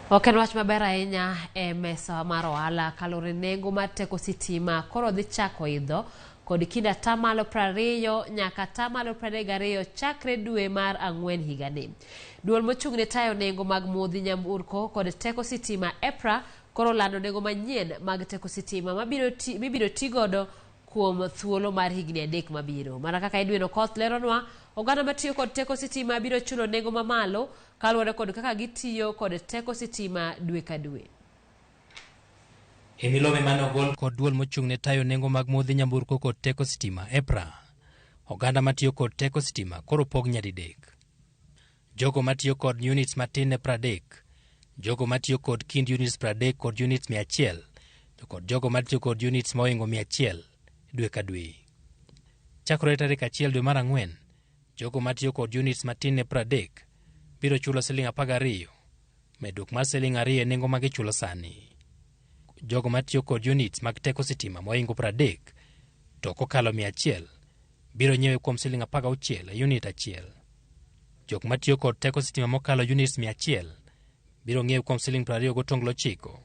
Ok en wach maber ahinya e mesa mar ohala kaluwore nengo mar teko sitima koro dhi chako idho kod kind 20% nyaka 32% chakre dwe mar ang'wen higani. Duol mochung' ne tayo nengo mag modhi nyamburko kod teko sitima EPRA koro lando nengo manyien mag teko sitima mibiro ti godo kuom thuolo mar higni 3 mabiro. Mana kaka Edwin Okoth leronwa, oganda matiyo kod teko sitima biro chulo nengo mamalo kaluwore kod kaka gitiyo kod teko sitima dwe ka dwe. E milome mane ogol kod duol mochung' ne tayo nengo mag modhi nyamburko kod teko sitima EPRA, oganda matiyo kod teko sitima koro pog nyadidek. Jogo matiyo kod units matin ne 30, jogo matiyo kod kind units 30 kod units 100, to kod jogo matiyo kod units mohingo 100 dwe ka dwe. Chakore tarik 1 dwe mar 4, jogo matiyo kod units matin ne 30 biro chulo siling 12, medruok mar siling 2 e nengo ma gichulo sani. Jogo matiyo kod units mag teko sitima mohingo 30 to kokalo 100 biro nyiewe kuom siling 16 e unit achiel. Jok matiyo kod teko sitima mokalo units 100 biro ng'iewe kuom siling 29.9,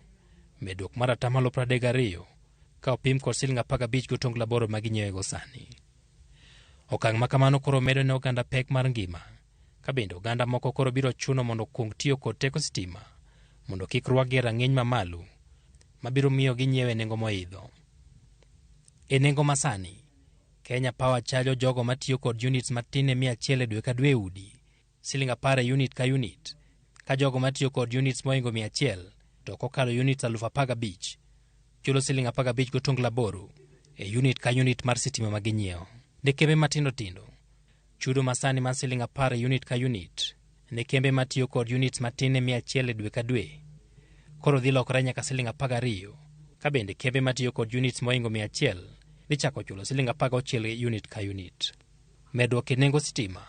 medruok mar 32% ka opim kod siling 15.8 ma ginyiewego sani. Okang' ma kamano koro medo ne oganda pek mar ngima, ka bende oganda moko koro biro chuno mondo okuong tiyo kod teko sitima mondo kik rwakgi e rang'iny mamalo mabiro miyo ginyiewe nengo moidho. E nengo masani, Kenya Power chajo jogo matiyo kod units matin e 100 e dwe ka dwe e udi, siling 10 e unit ka unit, ka jogo matiyo kod units mohingo 100 to kokalo units 15,000 chulo siling 15.8 e unit ka unit mar sitima ma ginyiewo. Ne kembe matindo tindo, chudo masani mar siling 10 e unit ka unit ne kembe matiyo kod units matin e 100 e dwe ka dwe koro dhi lokore nyaka siling 12, ka bende kembe matiyo kod units mohingo 100 dhi chako chulo siling 16 e unit ka unit. Medruok e nengo sitima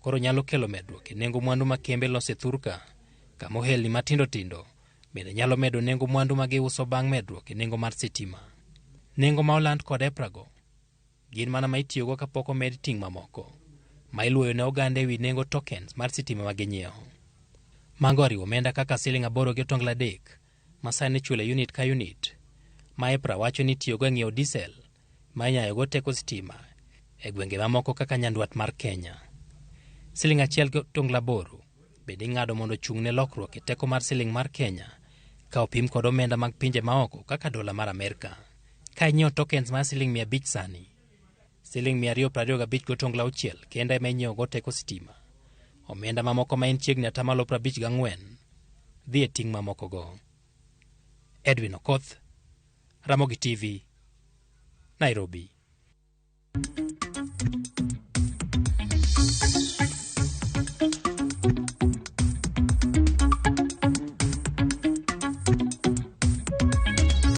koro nyalo kelo medruok e nengo mwandu ma kembe loso e thurka, kama ohelni matindo tindo bende nyalo medo nengo mwandu ma giuso bang' medruok e nengo mar sitima. Nengo ma oland kod EPRA go gin mana ma itiyogo kapok omed ting' mamoko ma iluoyo ne oganda ewi nengo tokens mar sitima ma ginyiewo. Mago oriwo omenda kaka siling 8.3 ma sani ichulo e unit ka unit, ma EPRA wacho ni itiyogo e ng'iewo diesel ma inyayogo teko sitima e gwenge mamoko kaka nyandwat mar Kenya. Siling 1.8 bende ing'ado mondo ochung' ne lokruok e teko mar siling mar Kenya ka opim kod omenda mag pinje maoko kaka dola mar Amerka. Ka inyiewo tokens mar siling 500 sani, siling 225.6 kende ema inyiewogo teko sitima. Omenda mamoko ma en chiegni 54% dhi e ting' mamokogo. Edwin Okoth, Ramogi TV, Nairobi.